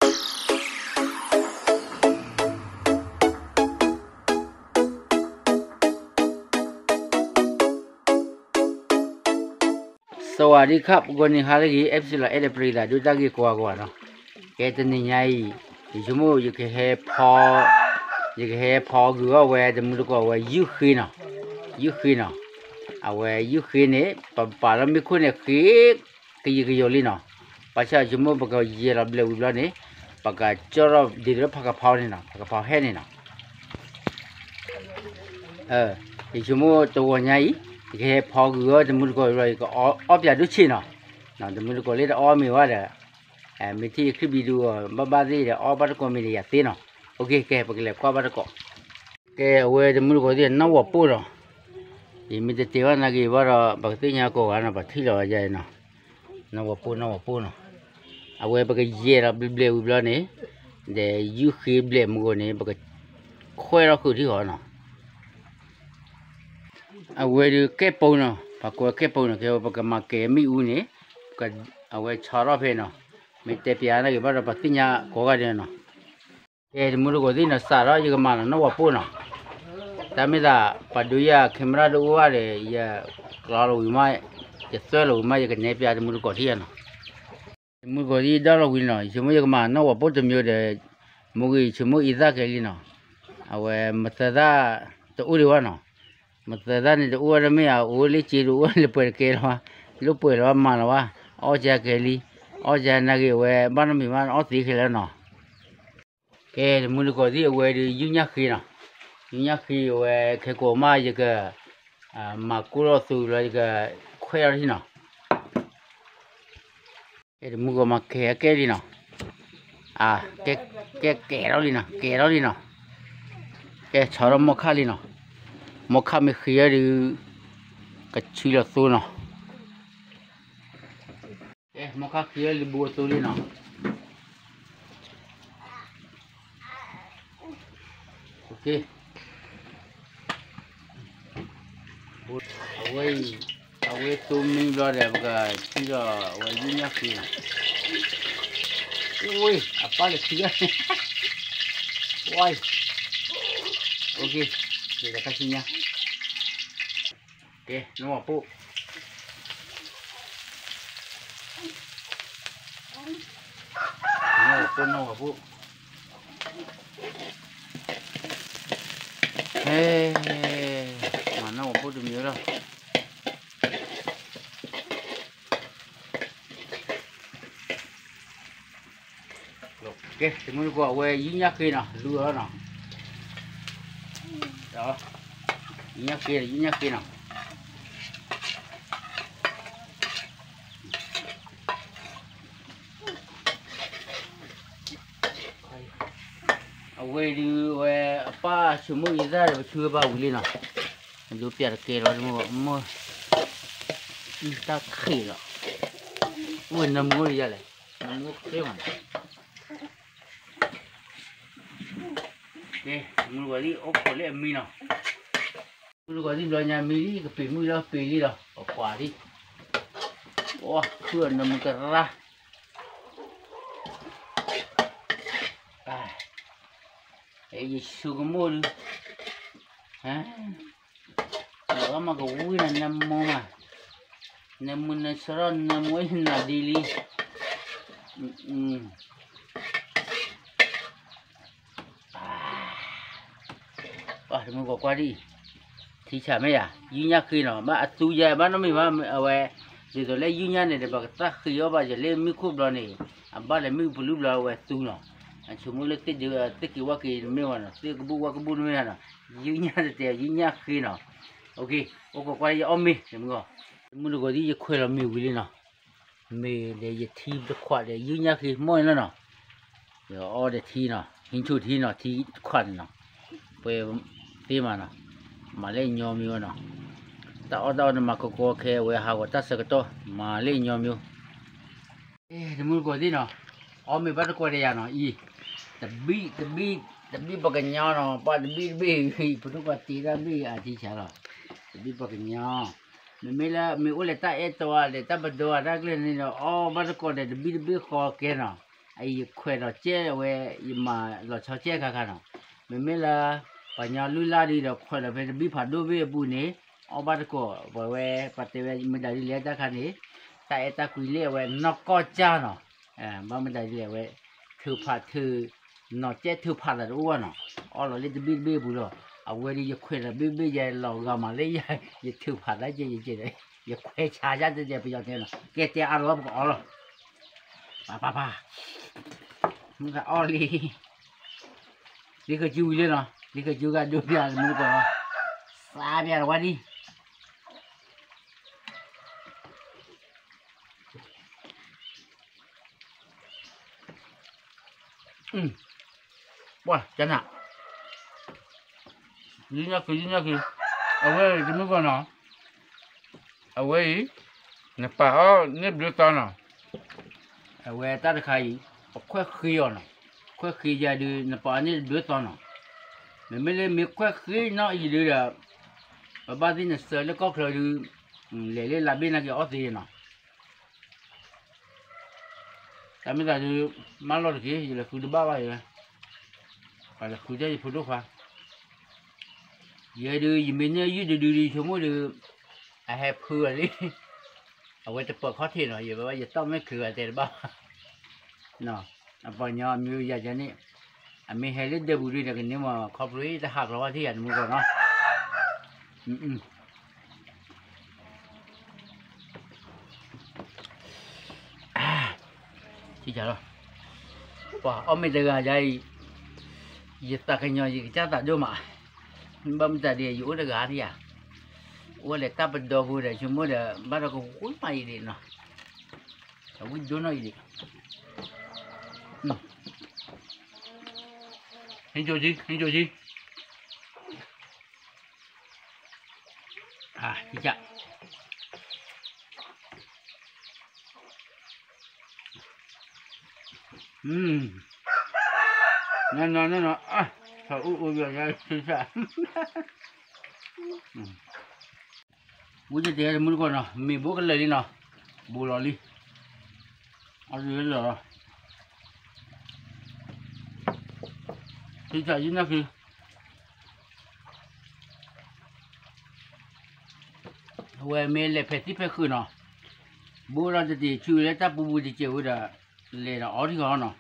สวัสดีครับ ဂီၤနံၤဟါလၢအဂ့ၤ အဲၣ်ပစံလီၤ အဲၣ်ဒိးပျံၤသးဒိတၢ်ဂ့ၢ်ကိးဂၤကိးဂၤနီၤ. ကဲတနံၤညါအံၤ ယဆိကမိၣ်ယကဟဲဖီ ယကဟဲဖီဂုာ်အီၣ်ဝဲတမူတကိးဝဲယုၢ်ဃ့နီၤ, ယုၢ်ဃ့နီၤ. အဝဲယုၢ်ဃ့န့ၣ် ပပာ်လီၤမ့ၢ်ခိၣ်န့ၣ်ဃ့ ကယံာ်ကယီၤလံနီၤ. ဘၣ်ဆၣ်ယဆိကမိၣ်ပကယဲၢ်လီၤဘျဲးဝံၤဘျီန့ၣ် ပကကၠီၣ်ထီၣ်ဒ်သိးလၢဖးကဖီန့ၣ်နီၤ, ဖးကဖီဟဲန့ၣ်နီၤ. ယဆိကမိၣ်တဂီၤညါအံၤ ယကဟဲဖီဂုာ်အီၣ်တမူတကိးဝံၤဘျီ ယကအီၣ်ပၠးဒိၣ်ဆံးနီၤ. တမူတကိးလၢတအီၣ်မ့ၤဝဲဒီး မ့ၢ်ထံၣ်ယချံၣ်ဘံဒုအီၤ ဘၣ်ဘၣ်သ့ၣ်ဒီး အီၣ်ဘၣ်တကိးမ့ၤဒီးယၤသ့နီၤ. အိၣ်က့ၤ ကဲ ပကလဲၤကွၢ်ဘၣ်တကိး. ကဲ အဝဲတမူတကိးသ့ၣ် နီၢ်ဝီၤပိၢ်နီၤ. ယမ့ၢ်တတဲဘၣ်နာ်က့ၤဘၣ်ဒီး ပကသ့ၣ်ညါကိးဂၤနီၤ ပထံၣ်လီၤဝဲဒ်အံၤနီၤ. နီၢ်ဝီၤပိၢ် နီၢ်ဝီၤပိၢ်နီၤ. အဝဲပကယဲၢ်လီၤဘျဲးဝံၤဘျီန့ၣ် ဒီးယုၢ်ဃ့ဘျဲးမူကိးန့ၣ် ပကခွဲးထီၣ်ဃုာ်ထံၣ်ဃီနီၤ. အဝဲဒုးကဲၣ်ပိနီၤ ပှၤကိးဝဲကဲၣ်ပိနီၤ ကဲဝဲပကမၤကဲၤမ့ၣ်အူန့ၣ် အဝဲဆီထီၣ်ဖဲနီၤ. မ့ၢ်တဲပျးနာ်က့ၤဘၣ်ဒီး ပှၤသ့ၣ်ညါကိးဂၤဒဲးနီၤ. ကဲ တမူတကိးသ့ၣ်နီၤ စးထီၣ်ယကမၤလီၤနီၢ်ဝီၤပိၢ်နီၤ. တၢ်မ့ၢ်သး ပှၤဒိယၤ camera တအိၣ်ဘၣ်ဒီး ယကျီလီၤဝံၤမး ယသွဲၣ်လီၤဝံၤမး ယကနဲပျးတမူတကိးထံၣ်ယၤနီၤ. တမူတကိးသ့ၣ်ဒီၣ်လီၤဝံၤနီၤ ယဆိကမိၣ်ယကမၤနီၢ်ဝီၤပိၢ်တမံၤဒီး မူဂ့ၤ ယဆိကမိၣ်အံသၣ်ကဲလံနီၤ. အဝဲမသၢသၣ်တအိၣ်ဒံးဘၣ်နီၤ. မသၢသၣ်န့ၣ်တအိၣ်ဝဲတမ့ၢ် အအိၣ်လၢစ့တအိၣ် လၢပှဲၤတကဲလီၤဘၣ် လၢပှဲၤလီၤဘၣ်မၤလီၤဘၣ် အီၣ်ကဲကဲလံ အီၣ်ကဲနာ်က့ၤအဝဲ ဘၣ်နီတမံၤဘၣ် အီၣ်သ့ခဲလၢာ်နီၤ. ကဲ တမူတကိးသ့ၣ် အဝဲဒုးယုၢ်ညၣ်ဃ့နီၤ. ယုၢ်ညၣ်ဃ့အဝဲ ခဲကိးမး ယက မၤကိၢ်ထီၣ်သူလီၤ ယကခွဲးထီၣ်ထံၣ်နီၤ. ကဲ တမူတကိးမၤကဲကဲလံနီၤ. အ ကဲ ကဲကဲထီၣ်လံနီၤ ကဲထီၣ်လံနီၤ. ကဲ ဆီထီၣ်မီၢ်ခၣ်လံနီၤ. မီၢ်ခၣ်မ့ၢ်ဃ့အီၤဒုး ကဆံလီၤသိနီၤ. ကဲ မီၢ်ခၣ်ဃ့အီၤလံ ဘူးအသိလံနီၤ. အဝဲအံၤ အဝဲသိမံဘျီဒီး ပကထံၣ်ဒီးအဝဲယုၢ်ညၣ်ဃ့နီၤ. အပၢ်လဲၤထံၣ်ဒၣ်န့ၣ် ဝါအံၤ ကဲ တၢ်ဆူညါ ကဲ နီၢ်ဝီၤပိၢ် နီၢ်ဝီၤပိၢ် နီၢ်ဝီၤပိၢ် ဟဲ မၤနီၢ်ဝီၤပိၢ်တမံၤလီၤ. ကဲ တမူတကိး အဝဲယုၢ်ညၣ်ဃ့နီၤ လူၤအီၤနီၤ. ယုၢ်ညၣ်ဃ့ ယုၢ်ညၣ်ဃ့နီၤ. အဝဲဒုးဝဲ အပၢ်ဆိကမိၣ်အံသၣ်ဒီး ပဆူဝဲဘၣ်ဝံၤလံနီၤ. အဒိပျးတကဲလီၤ မ့ၢ် တၢ်ခံးလီၤ. အိၣ်ဝဲနၢမူအိၣ်ယၤလဲၣ်, နၢမူအိၣ်ချ့မးနီၤ. ကဲ မုၢ်တဂီၤသံၣ်အိၣ်ခိးလၢအမံနီၤ. မုၢ်တဂီၤသံၣ်ဘျီညါမံလံ ကပ့ၤမုၢ်လီၤပ့ၤလံလီၤ ပကွၢ်လံ. အိၣ်ခုၣ်နၢမူကရၢ. ယဆိကမိၣ်ဒုး လီၤမးကဝံၤနၤနၢမူမး, နၢမူနၢဆၢထီၣ်နၢမူနၤဒ်လံ. ပှၤတမုၢ်ကကွၢ်ဒ်အံၤ, ထံဆးမ့ၢ်ယၤ ယုၢ်ညၣ်ဃ့နီၤ, ဘၣ်အသူယၤ ဘၣ်နီတမံၤဘၣ် အဝဲ ဒ်သိးလၢယုၢ်ညၣ်န့ၣ်ဒီး ပကသၣ်ဃ့အီၣ်ဘၣ်ယၤလၢမ့ၣ်ခိၣ်ဘျီန့ၣ်, အဘၣ်လဲၤမ့ၣ်အူပလူၣ်ဘျီအဝဲသူနီၤ, အဆိကမိၣ်လၢသ့ၣ်ဒုးသ့ၣ်က့ၤဝၣ်က့ၤတမ့ၢ်ဝဲနီၤ, သ့ၣ်ကဘူၣ်ဝၣ်ကဘူၣ်တမ့ၢ်နီၤ, ယုၢ်ညၣ်တတဲ ယုၢ်ညၣ်ဃ့နီၤ. အိၣ်ခိးကွၢ်လၢယအီၣ်မ့ၤ တမုၢ်ဂီၤ, တမုၢ်တဂီၤဒ်ယခွဲးလီၤမ့ၤဝံၤလံနီၤ. မ့ၢ်ဒီးယထံတခွးဒီး ယုၢ်ညၣ်ဃ့မီၢ်လီၤနီၤ. ယအီၣ်ဒီးထံနီၤ, ဟံးဆူၣ်ထံနီၤ, ထံတခွးန့ၣ်နီၤ, ပှဲၤသ့မးနီၤ, မၤလၢညီမ့ၢ်ဝဲနီၤ, တၢ်အီၣ်တၢ်အီန့ၣ်မၤကကိးခဲအဝဲဟးဂီၤတၢ်ဆၢကတီၢ်, မၤလၢညီမ့ၢ်, တမုၢ်တဂီၤသ့ၣ်နီၤ, အီၣ်မ့ၤဘၣ်တကွၢ်ဒီးယၤနီၤ, အံၤ, တဘံၣ်တဘံၣ်, တဘံၣ်ပှၤကညီနီၤ, ပှၤတဘံၣ်တဘံၣ်, ပဒိၣ်ပှၤတ့တၢ်ဘံၣ်အထံဆးလီၤ, တဘံၣ်ပှၤကညီ မ့မ့ၢ်လၢမ့ၢ်အိၣ်လၢတၢ်အဲၣ်တီဧါဒီး တၢ်ပဒိဧါတၢ်ကျဲန့ၣ်ဒီး အီၣ်ဘၣ်တကိးဒီး တဘံၣ်တဘံၣ်ဃီကဲနီၤ. ယခွဲးဒီးကဲဝဲ ယမၤလီၤဆီကဲခါခါနီၤ, မ့မ့ၢ်လၢ ပှၤညီလုၢ်လၢ်ဒံးဒီးခွဲးဒီးဖဲတဘံၣ်ဖးဒိၣ်ဘ့ၣ်အပူၤန့ၣ် အီၣ်ဘၣ်တကိး ပဝဲ ပှၤတဲဝဲမ့ၢ်ဒၣ်ဒ်လဲၣ်တၢ်ခါန့ၣ် တၢ်အဲၣ်တၢ်ကွံလၢအဝဲနီၢ်ကီၢ်ကၢ်နီၤ, ဘၣ်မ့ၢ်ဒၣ်ဒ်လဲၣ်ဝဲ ထုးဖးထုး နီၤကဲထုးဖးသးတအိၣ်ဘၣ်နီၤ, အီၣ်လီၤလၢတဘ့ၣ်တဘ့ၣ်အပူၤလီၤ, အဝဲဒ်ယခွဲးဒီးဘ့ၣ်ဘ့ၣ်ယဲလီၤဂာ်မးလၢယ ယထုးဖးသးကဲယကဲဒီး ယခွဲးဆါယါတဲတဲပယီၤတဲနီၤ ကဲတဲအါလီၤပကအီၣ်လီၤ ပၢ်ပၢ်ပၢ် မုၢ်ဂၤအီၣ်လံ, လံဃုာ်စုဝံၤလံနီၤ, လံဃုာ်စုဂၤဒိပျၢ်တမုၢ်တကိးနီၤ, စးပျၢ်တဝါဒံး, ပှၢ်ကနၣ်, ယညၣ်ခု ယညၣ်ခု, အဝဲတမုၢ်တကိးနီၤ အဝဲအံၤ နပာ်အီၤန့ၣ်ဘျုးသီနီၤ, အဝဲတၢ်တခါအံၤ ပခွဲးဃ့အီၤနီၤ, ခွဲးဃ့ယၤဒုး နပာ်အီၤန့ၣ်ဘျုးသီနီၤ, မ့မ့ၢ်လၢမ့ၢ်ခွဲးဃ့နီၤအံၤဒုးဒီး ပဘၣ်သ့ၣ်နဆၢလၢကီၢ်ချၢဒုး လဲၤလၢလါဘ့ၣ်နာ်က့ၤအီၣ်သ့နီၤ တၢ်မ့ၢ်သးဒုး မၢလီၤတက့ၢ် ယလဲၤဃုတဘၣ်ဘၣ်ယဲ, ပှၤလဲၤဃုတၢ်ယဖိဒိၣ်ခွါ, ယဲဒုး ယမ့ၢ်န့ၢ်ယုၢ်တဒုဒုး ယဆိကမိၣ်ဒုး အဟဲဖုအီၤလံ, အဝဲတပၢၤခီၣ်ထံးနီၤ ယဘၣ်ယတီၢ်မ့ၢ်ချုးအတဲတဘၣ်ဘၣ်, အပှၤညီအမံၤယၤယၤန့ၣ်, အမ့ၢ်ဟဲလၢဒဲပူၤဒုးန့ၣ် ကန့ၢ်မးခီဖျိတဟးကျီဝဲထံၣ်ယၤတမုၢ်တကိးနီၤ ထံၣ်လီၤ, ပှၤအီၣ်မ့ၢ်တဂၤယၤအံၤ, ယသးကညီၤယကစၢ်သးဒိၣ်မး, ဘၣ်မတၤဒ်ယအိၣ်တဂၤဒံးယၤ, အိၣ်လဲၤတၢ်ပဒီပူၤဒီး ဆိကမိၣ်ဒီး ဘၣ်ဒီးကဝံၣ်မးအံၤဒံးနီၤ, အဝံၣ်ဒိၣ်နီၢ်အံၤဒံး, ဟ့ၣ်ကၠိကံ ဟ့ၣ်ကၠိကံ ဝံၣ်တဲတဲတမုၢ်တကိးနီၤ မ့ၢ်ဘိကလၢာ်လံနီၤ, ဘူးလီၤလံ, အီၣ်လီၤ, ထံဆးယုၢ်နီၢ်ခံ အဝဲမ့ၢ်လဲၤဖဲသံၣ်ဖဲဃုာ်နီၤ, ဘူးဒီးတတ့ၤဆူလၢတၢ်ပူၤပူၤတစဲးဝဲဒီး လဲၤဒီးအီထံဂီၤနီ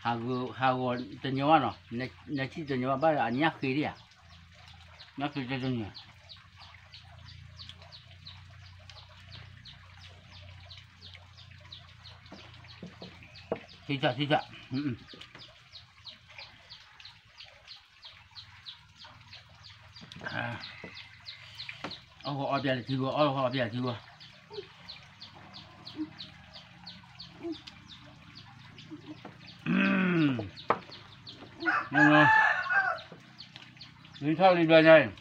ၤ, ဟးဂီၤတညီဘၣ်နီၤ, နဆံၣ်တညီဘၣ်ဘၣ်ဒီးအညၣ်ဃ့ဒံးဧါ, နၢ်ဖံးတညီ, ထံဆးထံဆး အီၣ်ဃီအီပျးလၢထံဂီၤ အီၣ်ဃီအီပျးလၢထံဂီၤ, လံထီၣ်လံဘျီညါအံၤ,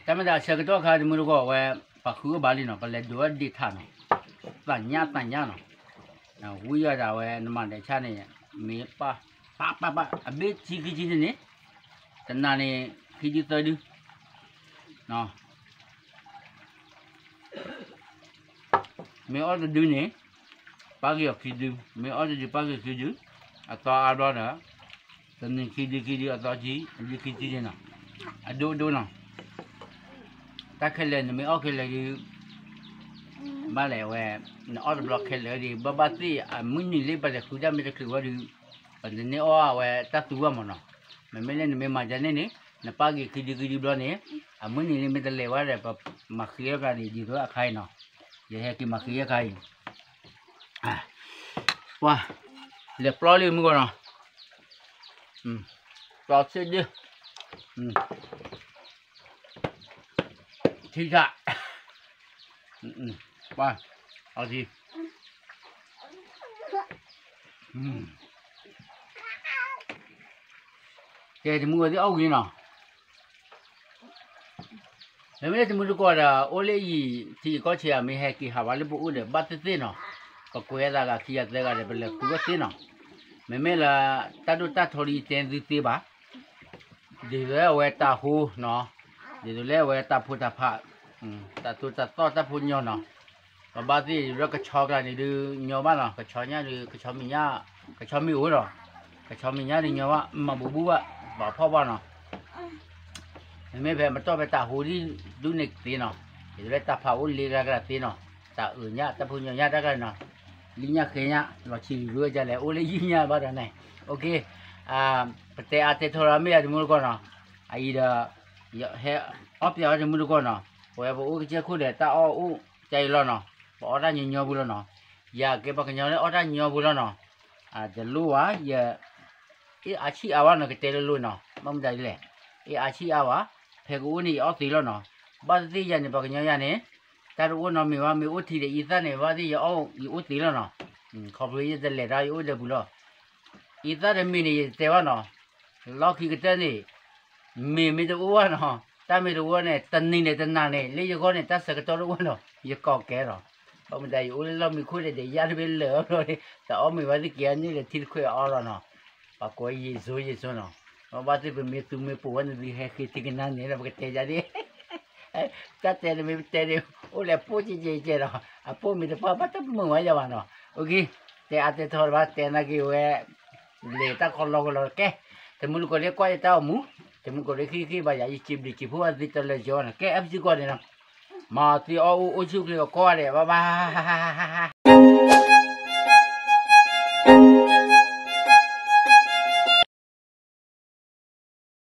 တၢ်မ့ၢ်တၢ်ဆၢကတီၢ်ခါတမုၢ်တကိးဝဲ ပှၤဃုအီၣ်ဘၣ်လံနီၤ ပလဲၤဒိးအီၣ်ဒ့ထးနီၤ, သးညါသးညါနီၤ, ဝံယီၤဒၣ်ဝဲ နမၤဒဲးဆၣ်န့ၣ် မ့ၢ်ပၢ် ပၢ်ပၢ်ပၢ် အဘ့ၣ်ဆံခံဆံန့ၣ်န့ၣ်, တနၤန့ၣ် ခံဒုသၢဒု မ့ၢ်အီၣ်တဒုန့ၣ် ပၢ်ဂ့ၤအီၤခံဒု, မ့ၢ်အီၣ်တဒုပၢ်ဂ့ၤခံဒု, အသီအါဘျီဒီး တနံၤခံဒုခံဒုအသီကံ အဒုခံဆံန့ၣ်နီၤ, အဒိဒိနီၤ, တၢ်ခဲလၢာ်နမ့ၢ်အီၣ်ခဲလၢာ်ဒုး ဘၣ်လဲၣ်ဝဲ, နအီၣ်တဘျီခဲလၢာ်ဒုး ဘၣ်ဘၣ်သ့ၣ်အမုၢ်နံၤလံ ပလဲၤဃုတၢ်မ့ၢ်တချုးဝဲဒုး, ပတန့ၢ်အီၣ်ဝဲတၢ်သူဘၣ်မးနီၤ, မ့မ့ၢ်လၢနမ့ၢ်မၤဒ်န့ၣ်န့ၣ် နပၢ်ဂ့ၤခံဒုခံဒုဘျီန့ၣ်, အမုၢ်နံၤလံမ့ၢ်တလဲၤဝဲဒီး ပမၤဃ့အခါန့ၣ် ဒ်သိးအခါအံၤနီၤ, ယဟဲက့ၤမၤဃ့အခါအံၤ ပှၤ လဲၤပျီလံမုၢ်ဂီၤနီၤ, ပျီစ့ဒု, ထံဆး, ပှၤ အီထံ, ကဲတမုၢ်ဝဲသ့ၣ်အီၣ်ဝံၤနီၤ မ့မ့ၢ်လၢတမုၢ်တကိးဒီး အိၣ်လၢအံၤ ထံကီၢ်ဆဲး မ့ၢ်ဟဲက့ၤဟးဝဲလၢပအိၣ်ဒီး ဘၣ်သ့ၣ်သ့ၣ်နီၤ, ပကွဲးသးဂၤခံဂၤသၢဂၤဒီး ပလဲၤဃုဝဲသ့ၣ်နီၤ, မ့မ့ၢ်လၢ တၢ်ဒိၣ်တၢ်ထီဒ်ယတဲသုသ့ဘၣ်, ဒ်သိးအဝဲတၢ်ဟိနီၤ, ဒ်သိးလၢအဝဲတၢ်ဖိတၢ်ဖး, တၢ်သိၣ်တၢ်သီတၢ်ဖိညီနီၤ, ပဘၣ်သ့ၣ်လၢကဆီကျါန့ၣ်ဒုးညီဘၣ်နီၤ, ကဆီညါဒုး ကဆီမ့ၢ်ညါ, ကဆီမ့ၢ်အိၣ်ဒီး, ကဆီမ့ၢ်ညါဒုးညီဘၣ်, မၤဘူးဘူးဘၣ်, ပာ်ဖှီၣ်ဘၣ်နီၤ မ့မ့ၢ်ဖဲမတီၢ်ဖဲတၢ်ဟူးဒ်ဒူၣ်န့ၣ်သ့နီၤ, ဒ်သိးလၢတၢ်ဖးအိၣ်လ့ကျါကျါသ့နီၤ, တၢ်အၢၣ်ညါ တၢ်ဖိညီညါတၢ်ကျါနီၤ, လံညါဃဲညါ လီၤဆံးဂုၤကလဲၣ် အိၣ်လၢယုၢ်ညါဘၣ်ဒီးန့ၣ်, ပတဲအါတဲထီၣ်လၢမ့ၢ်ယၤတမူတကိးနီၤ, အအံၤဒီး ယဟဲအီၣ်ပျဲအီၤတမူတကိးနီၤ, ပဝဲပအိၣ်ကစၢၢ်ခိၣ်ဒီးတၢ်အီၣ်အိၣ်ကဲအံၤလီၤနီၤ, ပအီၣ်တၢ်ညီညီဖိလီၤနီၤ, ယကဲပှၤကညီလၢအီၣ်တၢ်ညီညီဖိလီၤနီၤ, တလိၣ်ဘၣ်, ယ အ့ၣ်အါဆံၣ်အါဘၣ်နီၤ ကတဲလိၤလိၤနီၤ, ဘၣ်မတၤဒ်လဲၣ်, အ့ၣ်အါဆံၣ်အါဘၣ်, ဖဲကအီၣ်န့ၣ် ယအီၣ်သ့လီၤနီၤ, ဘၣ်သ့ၣ်သ့ၣ်ယၤန့ၣ် ပှၤကညီယၤန့ၣ်, တၢ်တအိၣ်နီတမံၤဘၣ်, မ့ၢ်အိၣ်ထံဒီးအံသၣ်န့ၣ် ဘၣ်သ့ၣ်ယအီၣ် ယအိၣ်သ့လီၤနီၤ, ခီဖျိယတလဲၤဒီးယအိၣ်ဒီးပူၤလီၤ, အံသၣ်တမ့ၢ်န့ၣ် ယတတဲဘၣ်နီၤ, လီၢ်ခံကတၢၢ်န့ၣ် မ့ၢ်မ့ၢ်တအိၣ်ဘၣ်နီၤ, တၢ်မ့ၢ်တအိၣ်န့ၣ် တနံၤန့ၣ်တနၤန့ၣ် လၢယဂီၢ်န့ၣ် တၢ်ဆၢကတီၢ်တအိၣ်နီၤ, ယကိးကဲလီၤ, ဘၣ်မတၤယအိၣ်လၢလီၢ်မံခိၣ်ဒီး ယၤတဘ့ၣ်လၢာ်အီၤလီၤ, တအီၣ်မ့ၤဘၣ်သ့ၣ်က့ၤအန့ၣ်ဒီးထံတခွဲးအီလီၤနီၤ, ပှၤကိးယ့ၣ်စိယ့ၣ်စိနီၤ, ဘၣ်သ့ၣ်ပမ့ၢ်သူမ့ၢ်ပိာ်ဝဲန့ၣ် သုဟဲဃ့ထံကနါန့ၣ်ဒီး ပကတဲယၤဒ် တၢ်တဲန့ၣ်မ့ၢ်ပတဲန့ၣ် အိၣ်လဲၤပိၢ်ကဲကဲကဲဒီး အပိၢ်မ့ၢ်တပှၢ်ဘၣ်တမုာ်ဝဲယၤဘၣ်နီၤ, အိၣ်က့, တဲအါတဲထီၣ်တဘၣ် တဲနာ်က့ၤဝဲ လဲၤတၢ်ခီလီကလီကဲ, တမူတကိးလၢကွၢ်ယတၢ်အိၣ်မူ, တမူတကိးလၢဃံဃံဘၣ်ယၤ ယစံးဘျုးစံးဖှိၣ်ဘၣ်သုတလၢာ်ကၠီနီၤ, ကဲ အဲၣ်ပစံၢ်ကီးန့ၣ်နီၤ, မၤသ့အီၣ်အိၣ်အိၣ်ဆူၣ်ချ့အီၤကိးဂၤဒဲး ဘၣ်ဘၣ်